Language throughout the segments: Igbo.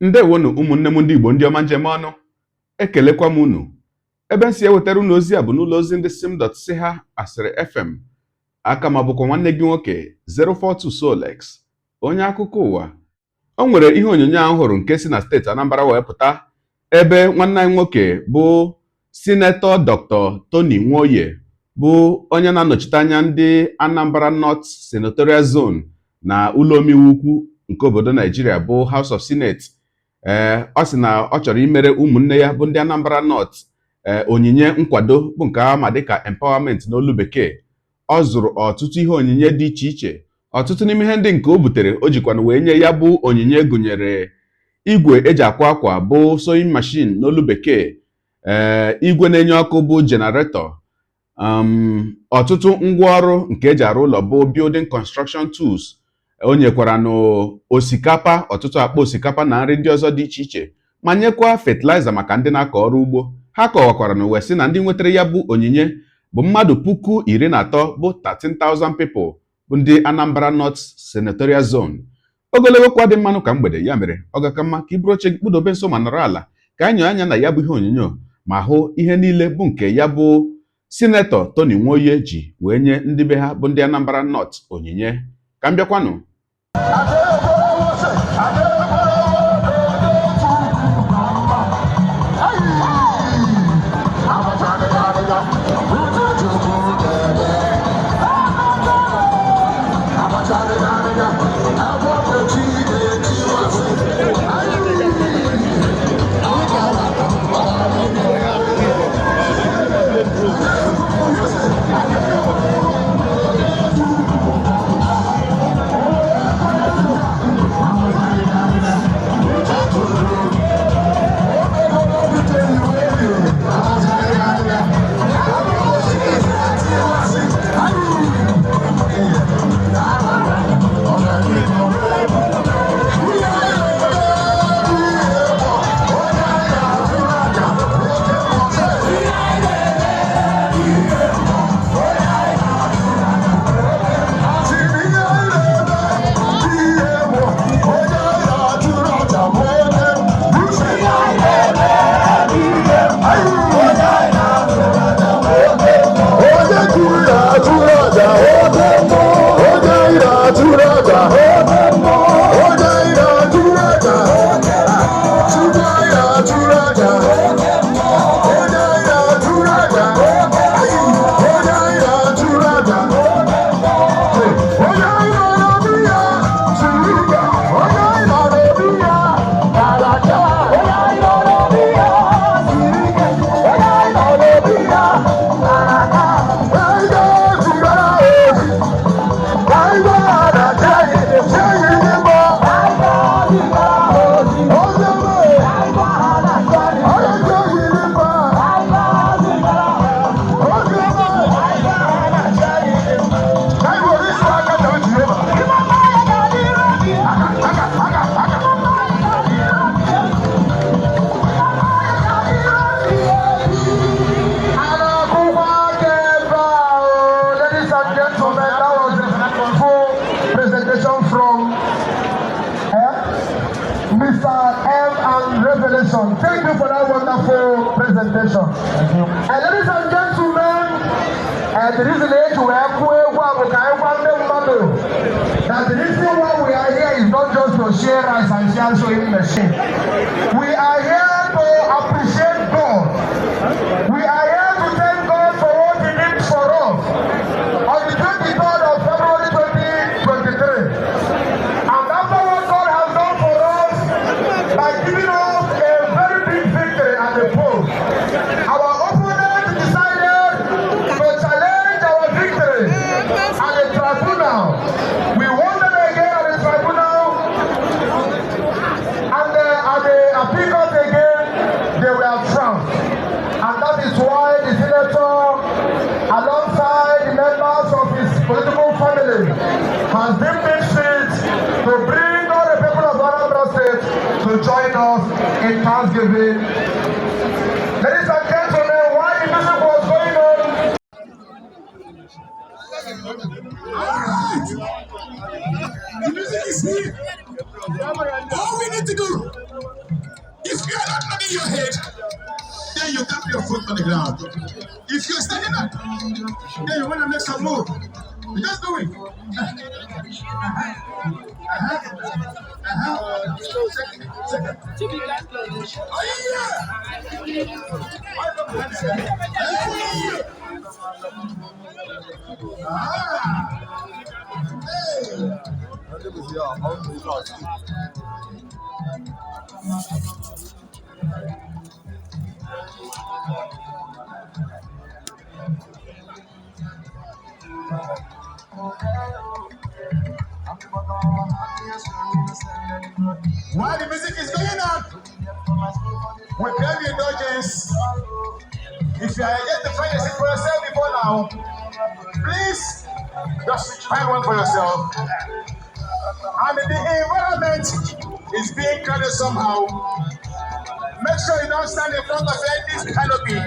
Ndewonu ụmụnne m ndị Igbo, ndị ọma njem ọnụ, ekelekwa m unu. Ebe m si ewetara unu ozi a bụ n'ụlọ ozi ndị sim dot si ha asịrị FM. Aka ma bụkwa nwanne gị nwoke 042 Solex, onye akụkọ ụwa. O nwere ihe onyonyo ahụ hụrụ nke si na steeti Anambra wee pụta, ebe nwanne anyị nwoke bụ Sinetọ Dr. Tony Nwoye, bụ onye na-anọchite anya ndị Anambra North Senatorial Zone na ụlọ omeiwu ukwu nke obodo Naijiria bụ House of Senate. Ee, ọ sị na ọ chọrọ imere ụmụnne ya bụ ndị Anambra North ee onyinye nkwado, bụ nke ama dịka empowerment n'olu bekee. Ọ zụrụ ọtụtụ ihe onyinye dị iche iche. Ọtụtụ n'ime ihe ndị nke o butere o jikwana wee nye ya bụ onyinye gụnyere igwe eji akwa akwa bụ sewing machine n'olu bekee, ee igwe na-enye ọkụ bụ generator, ọtụtụ ngwaọrụ nke eji arụ ụlọ bụ building construction tools. O nyekwara osikapa, ọtụtụ akpa osikapa na nri ndị ọzọ dị iche iche, ma nyekwa fertilizer maka ndị na-akọ ọrụ ugbo. Ha kọwakwara na wee sị na ndị nwetara ya bụ onyinye bụ mmadụ 13,000, bụ 13,000 people, bụ ndị Anambra North Senatorial Zone. Ogologo kwa dị mmanụ ka mgbede ya mere ọ ga-aka mma ka iburu oche gị kpụdobe nso ma nọrọ ala ka anyị nyoo anya na ya bụ ihe onyonyo ma hụ ihe niile bụ nke ya bụ Sinetọ Tony Nwoye ji wee nye ndị be ha bụ ndị Anambra North onyinye. Ka m bịakwanụ. Ladies and gentlemen, that was a full presentation from Mr. M and Revelation. Thank you for that wonderful presentation. And ladies and gentlemen, the reason eji wee kụọ egwu a bụ ka anyị gwa ndị mmadụ that the reason why we are here is not just to share rice and share sewing machine. We are here to appreciate God. We are here to thank God for what He did for us on the 23rd of February 2023. And after what God has done for us by giving us a very big victory at the polls, our opponent decided to challenge our victory at the tribunal. We won them again at the tribunal, and at the appeal court again, they were trounced. If you're standing up, then you want to make some move. You just do it. Uh-huh. Second, second. Oh, yeah. Ah. Hey. While the music is going on, we crave your indulgence. If you are yet to find a seat for yourself before now, please just find one for yourself. And the environment is being crowded somehow. Make sure you don't stand in front of any canopy.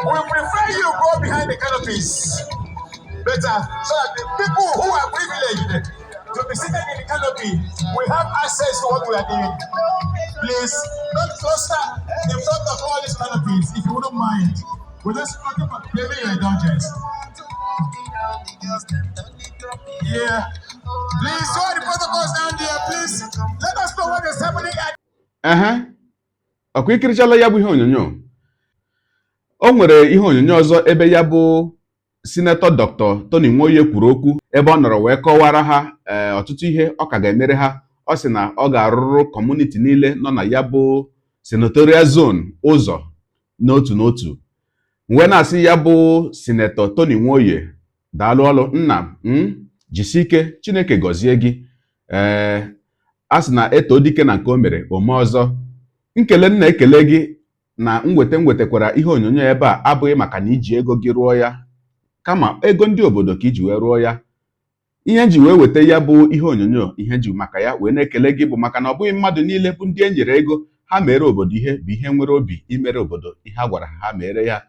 We prefer you go behind the canopies. Better, so that the people who are privileged to be seated in the canopy will have access to what we are doing. Please don't cluster in front of all these canopies, if you wouldn't mind. We're just looking for craving your indulgence. Yeah. Please, all the protocols down there, please. Let us know what is happening at Ehe, ọkwa ikirichala ya bụ ihe onyonyo. O nwere ihe onyonyo ọzọ ebe ya bụ Senator Dr. Tony Nwoye kwuru okwu, ebe ọ nọrọ wee kọwara ha ee ọtụtụ ihe ọ ka ga-emere ha. Ọ sị na ọ ga-arụrụ community niile nọ na ya bụ senatorial zone ụzọ n'otu n'otu. Wee na-asị ya bụ Senator Tony Nwoye, daalụ ọlụ nna m, jisie ike, Chineke gọzie gị. Ee, a sị na eto dike na nke o mere ome ọzọ. Nkele nna ekele gị na mweta m wetakwara ihe onyonyo ebe a abụghị maka na iji ego gị rụọ ya, kama ego ndị obodo ka iji wee rụọ ya. Ihe nji wee weta ya bụ ihe onyonyo, ihe nji maka ya wee na-ekele gị bụ maka na ọ bụghị mmadụ niile bụ ndị e nyere ego ha mere obodo ihe bụ ihe nwere obi imere obodo ihe a gwara ha ha mere ya.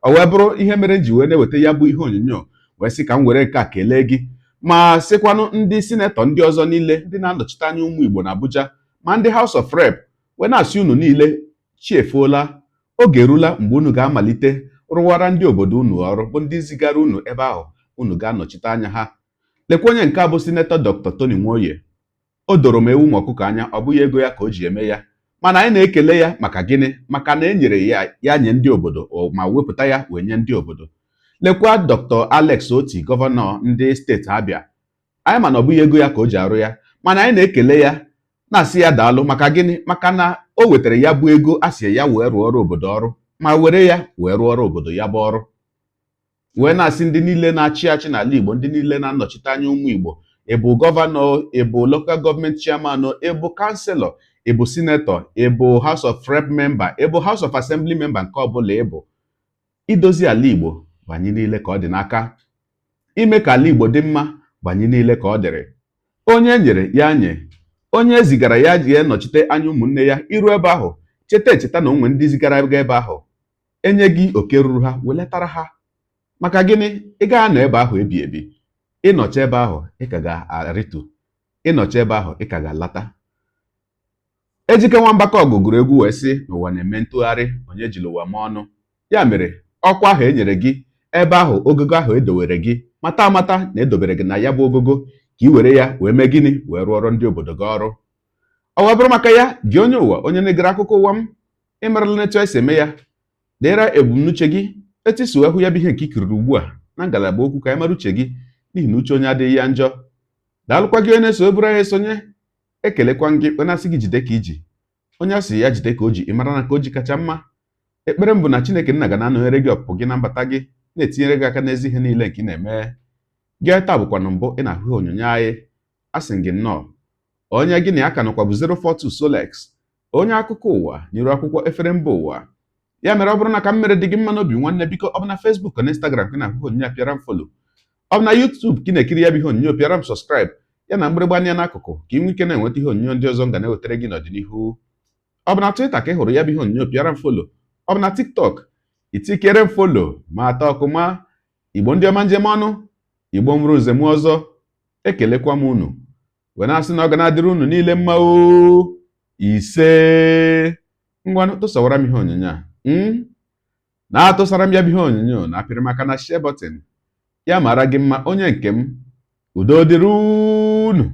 Ọ wee bụrụ ihe mere nji wee na-eweta ya bụ ihe onyonyo, wee sị ka m were nke a kelee gị, ma sịkwanụ ndị senator ndị ọzọ niile ndị na-anọchite anya ụmụ Igbo na Abuja, ma ndị House of Rep, wee na-asị unu niile, chi efuola, oge erula mgbe unu ga-amalite rụwara ndị obodo unu ọrụ bụ ndị zigara unu ebe ahụ unu ga-anọchite anya ha. Lekwa onye nke a bụ Senator Dr. Tony Nwoye. O doro m ewu ma ọkụkọ anya, ọ bụghị ego ya ka o ji eme ya, mana anyị na-ekele ya maka gịnị? Maka na e nyere ya ya nye ndị obodo ma wepụta ya wee nye ndị obodo. Lekwa Dr. Alex Otti, gọvanọ ndị steeti Abịa. Anyị ma na ọ bụghị ego ya ka o ji arụ ya, mana anyị na-ekele ya, na-asị ya daalụ. Maka gịnị? Maka na o wetara ya bụ ego a sị ya wee rụọ ọrụ obodo ọrụ, ma were ya wee rụọ ọrụ obodo ya bụ ọrụ. Wee na-asị ndị niile na-achị achị n'ala Igbo, ndị niile na-anọchite anya ụmụ Igbo, ịbụ gọvanọ, ịbụ local government chairman, ịbụ councillor, ịbụ senator, ịbụ House of Rep member, ịbụ House of Assembly member, nke ọbụla ịbụ, idozi ala Igbo bụ anyị niile ka ọ dị n'aka. Ime ka ala Igbo dị mma bụ anyị niile ka ọ dịrị. Onye e nyere ya nye, onye e zigara ya ji nọchite anya ụmụnne ya, iru ebe ahụ, cheta echeta na onwe ndị zigara gị ebe ahụ. Enye gị oke ruru ha, welatara ha. Maka gịnị? Ị gaghị anọ ebe ahụ ebi ebi. Ịnọcha ebe ahụ, ị ka ga-arịtu. Ịnọcha ebe ahụ, ị ka ga-alata. Ejike Nwambaka ọgụ gụrụ egwu wee sị n'ụwa na-eme ntụgharị, onye jiri ụwa mee ọnụ. Ya mere, ọkwa ahụ e nyere gị ebe ahụ, ogogo ahụ edowere gị, mata amata na edobere gị na ya bụ ogogo ka ị were ya wee mee gịnị? Wee rụọrọ ndị obodo gị ọrụ. Ọ wee bụrụ maka ya, gị onye ụwa, onye na-egere akụkọ ụwa m, ịmarala n'etu anyị si eme ya. Deere ebumnuche gị, etu isi wee hụ ya bụ ihe nke ikiriri ugbu a na ngalaba okwu, ka anyị mara uche gị, n'ihi na uche onye adịghị ya njọ. Daalụkwa gị onye na-eso eburu anyị esonye. Ekelekwa gị, onye asị gị jide ka iji, onye asị ya jide ka o ji, ị mara na ka o ji kacha mma. Ekpere m bụ na Chineke nna ga na-anọnyere gị, ọpụpụ gị na mbata gị, na-etinyere gị aka n'ezi ihe niile nke ị na-eme. Gị taa bụkwanụ mbụ ị na-ahụ ihe onyonyo anyị, asị gị nnọọ. Onye gị na ya ka nọkwa bụ 042 Solex, onye akụkọ ụwa n'iru akwụkwọ efere mba ụwa. Ya mere, ọ bụrụ na ka m mere dị gị mma n'obi, nwanne, biko, ọ bụ na Facebook na Instagram ka ị na-ahụ ihe onyonyo a, pịara m follow. Ọ bụ na YouTube ka ị na-ekiri ya bụ ihe onyonyo, pịara m subscribe ya na mgbịrịgba anya n'akụkụ, ka ị nwee ike na-enweta ihe onyonyo ndị ọzọ m ga na-ewetara gị n'ọdịnihu. Ọ bụ na Twitter ka ị hụrụ ya bụ ihe onyonyo, pịara m follow. Ọ bụ na TikTok, itikere m follow ma atọ ọkụma. Igbo ndị ọma, njem ọnụ, Igbo mụrụ nze m ọzọ, ekelekwa m unu wee na-asị na ọ ga na-adịrị unu niile mma o. Ise, ngwanụ, tụsawara m ihe onyonyo a. Na-atụsara m ya bụ ihe onyonyo na apịrị maka na share button. Ya mara gị mma, onye nke m. Udo dịrị unu.